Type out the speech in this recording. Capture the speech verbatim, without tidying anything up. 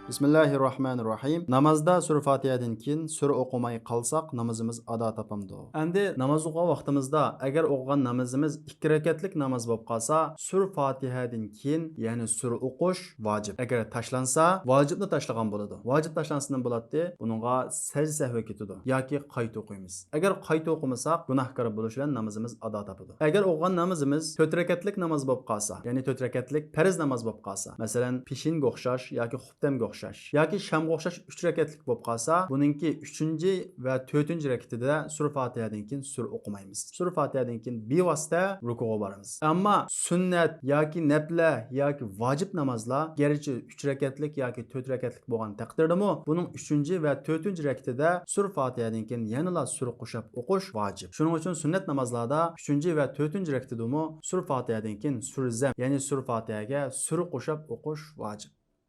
بىسمىللاھىررەھمانىررەھىم. نامازدا سۈرە فاتىھەدىن كېيىن سۈرە ئوقۇماي قالساق، نامىزىمىز ئادا تاپامدۇ؟ ئەمدى ناماز ئوقۇغان ۋاقتىمىزدا، ئەگەر ئوقۇغان نامىزىمىز ئىككى رەكەتلىك ناماز بولۇپ قالسا، سۈرە فاتىھەدىن كېيىن يەنە سۈرە ئوقۇش ۋاجىپ. ئەگەر تاشلانسا، ۋاجىپنى تاشلىغان بولىدۇ. ۋاجىپ تاشلانسا نېمە بولاتتى؟ بۇنىڭغا سەجدە سەھۋى كېتىدۇ ياكى قايتا ئوقۇيمىز. ئەگەر قايتا ئوقۇمىساق، گۇناھكار بولۇش بىلەن نامىزىمىز ئادا تاپىدۇ. ئەگەر ئوقۇغان نامىزىمىز تۆت رەكەتلىك ناماز بولۇپ قالسا، يەنى تۆت رەكەتلىك پەرز ناماز بولۇپ قالسا، مەسىلەن، پېشىنگە ئوخشاش ياكى خۇپتەمگە ئوخشاش ياكى شامغا ئوخشاش ئۈچ رەكەتلىك بولۇپ قالسا، بۇنىڭكى ئۈچىنچى ۋە تۆتىنچى رەكىتىدە سۈرە فاتىھەدىن كېيىن سۈرە ئوقۇمايمىز. سۈرە فاتىھەدىن كېيىن بىۋاسىتە رۇكۇغا بارىمىز. ئەمما سۈننەت ياكى نەپلە ياكى ۋاجىپ نامازلار گەرچە ئۈچ رەكەتلىك ياكى تۆت رەكەتلىك بولغان تەقدىردىمۇ، بۇنىڭ ئۈچىنچى ۋە تۆتىنچى رەكىتىدە سۈرە فاتىھەدىن كېيىن يەنىلا سۈرە قوشاپ ئوقۇش ۋاجىپ. شۇنىڭ ئۈچۈن سۈننەت نامازلاردا ئۈچىنچى ۋە تۆتىنچى رەكىتىدىمۇ سۈرە فاتىھەدىن كېيىن سۈرە زەم، يەنى سۈرە فاتىھەگە سۈرە قوشاپ ئوقۇش ۋاجىپ.